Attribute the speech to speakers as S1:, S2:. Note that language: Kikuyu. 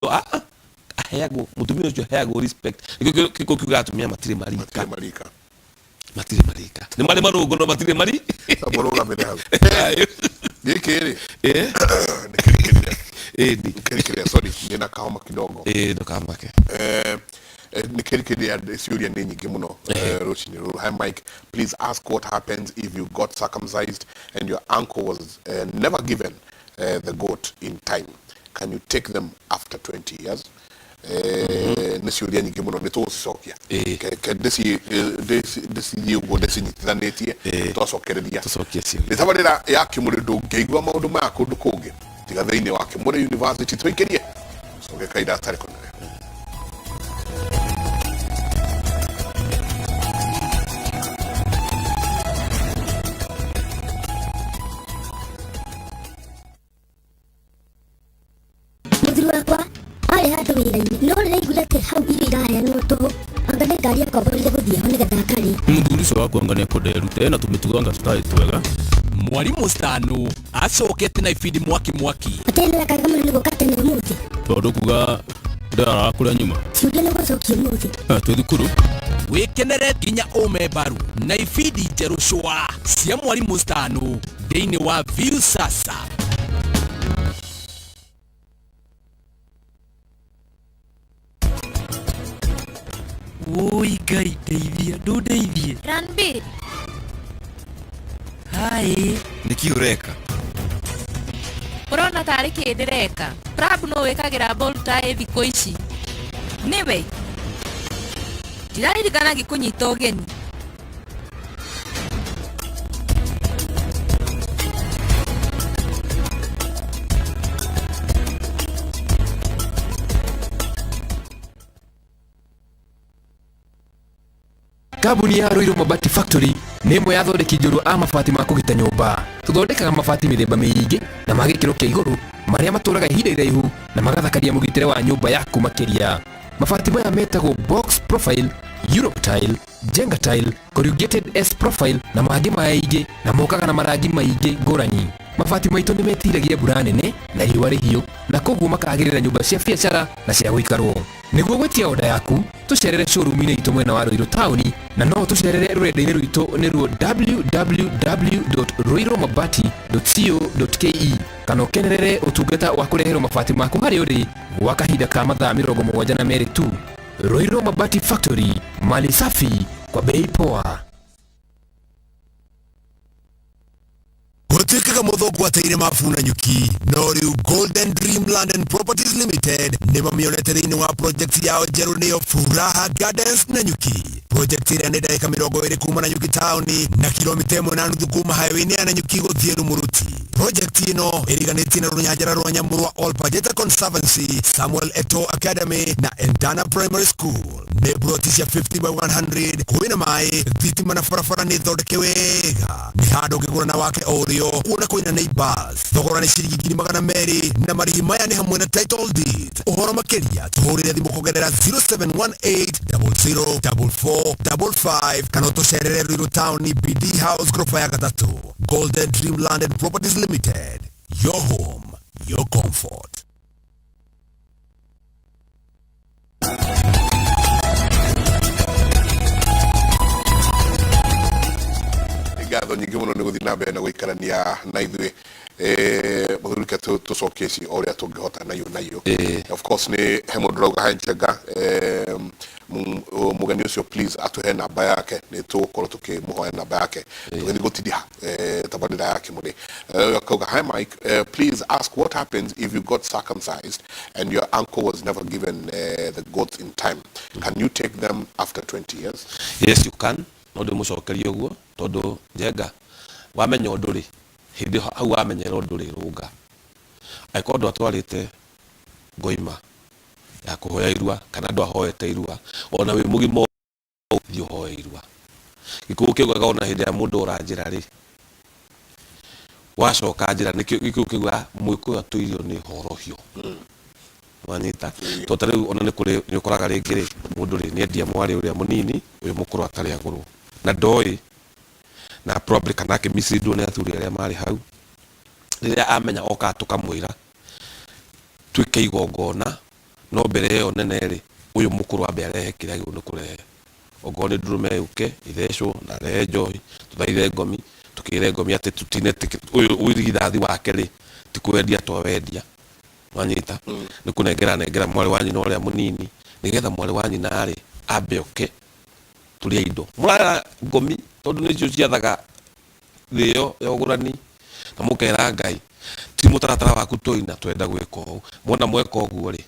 S1: Ah, ah, aheagwo mutumia ucio aheagwo respect. Nikio kiko kiuga atumia matirĩ marika.
S2: Matirĩ marika.
S1: Matirĩ marika, nĩ marĩ marũngo no matirĩ mari.
S2: Mũrũgamĩre hau. Gĩkĩ rĩ, nĩkĩrĩkĩrĩa.
S1: Ĩni.
S2: Nĩkĩrĩkĩrĩa, sorry, ndĩna kahoma kidogo.
S1: Ĩĩ, ndũkamake.
S2: Nĩkĩrĩkĩrĩa, ciũria nĩ nyingĩ mũno rũcinĩ rũrũ. Hi Mike, please ask what happens if you got circumcised and your uncle was never given the goat in time. Can you take them after 20 years? Nĩ ciũria nyingĩ mũno, nĩ tũgũcicokia. Ke ndĩcithiĩ ũguo ndĩcinyitithanĩtie, twacokereria.
S1: Tũcokie ciũria.
S2: Nĩ tabarĩra ya Kĩmũrĩ, ndũngĩigua maũndũ maya kũndũ kũngĩ tiga thĩinĩ wa Kĩmũrĩ University. Tũikĩrie coke kaida atarĩ kũnene.
S3: Mũthuri wakwa arĩ handũ wĩra-inĩ, no rĩrĩa aiguire atĩ hau irio iraheanwo tũhũ, anga nĩ ngari akomborire gũthiĩ ho nĩgetha akarĩe.
S4: Mũthuri ũcio wakwa anga nĩekwenda erute, ena tũmĩtugo anga tũtarĩ twega.
S5: Mwarimũ Stano acokete na ibindi mwaki mwaki.
S3: Atĩ nĩ wekaga mũno nĩ gũka tene ũmũthĩ.
S4: Tondũ kuga ndĩraraga kũrĩa nyuma.
S3: Ciũria nĩ gũcokia ũmũthĩ.
S4: Twĩ thukuru.
S5: Wĩkenere nginya ũme mbaru na ibindi njerũ cwa cia Mwarimũ Stano thĩinĩ wa Viusasa.
S6: Woi Ngai, ndeithia, ndũndeithie.
S7: Ranbir,
S6: Hai.
S8: Nĩkĩ ũreka?
S7: Ũrona tarĩ kĩ ndĩreka? Prab no wĩkagĩra bold tie thikũ ici. Nĩwe. Ndiraririkana ngĩkũnyita ũgeni.
S9: Kambuni ya Ruiru Mabati Factory nĩ ĩmwe ya athondeki njorua a mabati ma kũgita nyũmba. Tũthondekaga mabati mĩthemba mĩingĩ na ma gĩkĩro kĩa igũrũ marĩa matũraga ihinda iraihu na magathakaria mũgitĩre wa nyũmba yaku makĩria. Mabati maya metagwo box profile, Europe tile, Jenga tile, corrugated S profile na mangĩ maingĩ, na mokaga na marangi maingĩ ngũrani. Mabati maitũ nĩ metiragia mbura nene na riũa rĩhiũ, na koguo makagĩrĩra nyũmba cia biacara na cia gũikarwo. Nĩguo gwĩtia oda yaku, tũcerere showroom-inĩ itũ mwena wa Ruiru taũni, na no tũcerere rũrenda-inĩ rwitũ nĩruo www.ruirumabati.co.ke, kana ũkenerere ũtungata wa kũreherwo mabati maku harĩa ũrĩ gwa kahinda ka mathaa 72 tu. Ruiru Mabati Factory, mali safi kwa bei poa.
S10: Gũtuĩkaga mũthũngũ ateire mabu na nyuki, no rĩu Golden Dream Land and Properties Limited nĩ mamĩonete thĩinĩ wa project yao njerũ, nĩyo Furaha Gardens na Nyuki. Project ĩrĩa nĩ ndagĩka 20 kuma na Nyuki taũni na kilomita 1.5 kuma highway-inĩ ya Nanyuki gũthiĩ Rumuruti. Project ĩno ĩriganĩtie na rũnyanjara rwa nyamũ rwa Olpajeta Conservancy, Samuel Eto Academy na Endana Primary School. Nĩ ploti cia 50 by 100, kwĩna maĩ, thitima na barabara nĩ thondeke wega. Nĩ handũ ũngĩgũra na wake o ũrĩo, kuona kwĩna neighbors. Thogora nĩ ciringi 200,000 na marĩhi maya nĩ hamwe na title deed. Ũhoro makĩria tũhũrĩre thimũ kũgerera 0718 004455 kana ũtũcerere Ruiru Town, BD House, goroba ya gatatũ. Golden Dream Land and Properties Limited, your home, your comfort.
S2: Ngatho nyingĩ mũno nĩ gũthiĩ na mbere na gũikarania na ithuĩ. Mũthuri, reke tũcokie ici o ũrĩa tũngĩhota nayo nayo. Of course nĩ he mũndũ ũrauga, "He Njenga, mũgeni ũcio please atũhe namba yake." Nĩ tũgũkorwo tũkĩmũhoya namba yake tũgĩthiĩ gũtiriha tabarĩra ya Kĩmũrĩ. Akauga, "Hi Mike, please ask what happens if you got circumcised and your uncle was never given the goats in time. Can you take them after 20 years?"
S1: Yes, you can. No ndĩmũcokerie ũguo tondũ Njenga, wamenya ũndũ rĩ, hĩndĩ ĩyo hau wamenyera ũndũ rĩ, rũnga. Angĩkorwo ndwatwarĩte ngoima ya kũhoya irua kana ndwahoete irua, ona wĩ mũgima thiĩ ũhoe irua. Gĩkũyũ kĩugaga ona hĩndĩ ĩrĩa mũndũ ora njĩra rĩ, wacoka njĩra. Nĩkĩo gĩkũyũ kĩugaga mũgĩkũyũ atũirio nĩ horohio. Wanyita? Tondũ ta rĩu ona nĩ kũrĩ nĩ ũkoraga rĩngĩ rĩ, mũndũ rĩ nĩendia mwarĩ ũrĩa mũnini, ũyũ mũkũrũ atarĩ agũrwo na ndoĩ na probably kana akĩmisleadwo nĩ athuri arĩa marĩ hau. Rĩrĩa amenya okaga tũkamwĩra twĩke igongona. No mbere ĩyo nene rĩ, ũyũ mũkũrũ ambe arehe kĩrĩa agĩrĩirwo nĩ kũrehe. Okorwo nĩ ndũrũme yũke ithecwo na arehe njohi, tũthaithe ngomi, tũkĩre ngomi atĩ tũtinetĩkĩra ũyũ ũrigithathi wake rĩ, ti kwendia twawendia. Wanyita? Nĩ kũnengera anengera mwarĩ wa nyina ũrĩa mũnini, nĩgetha mwarĩ wa nyina rĩ, ambe oke tũrĩe indo. Mũrara ngomi tondũ nĩcio ciathaga thĩ ĩyo ya ũgũrani, na mũkera Ngai, ti mũtaratara waku tũina, twenda gwĩka ũũ. Mwona mweka ũguo rĩ,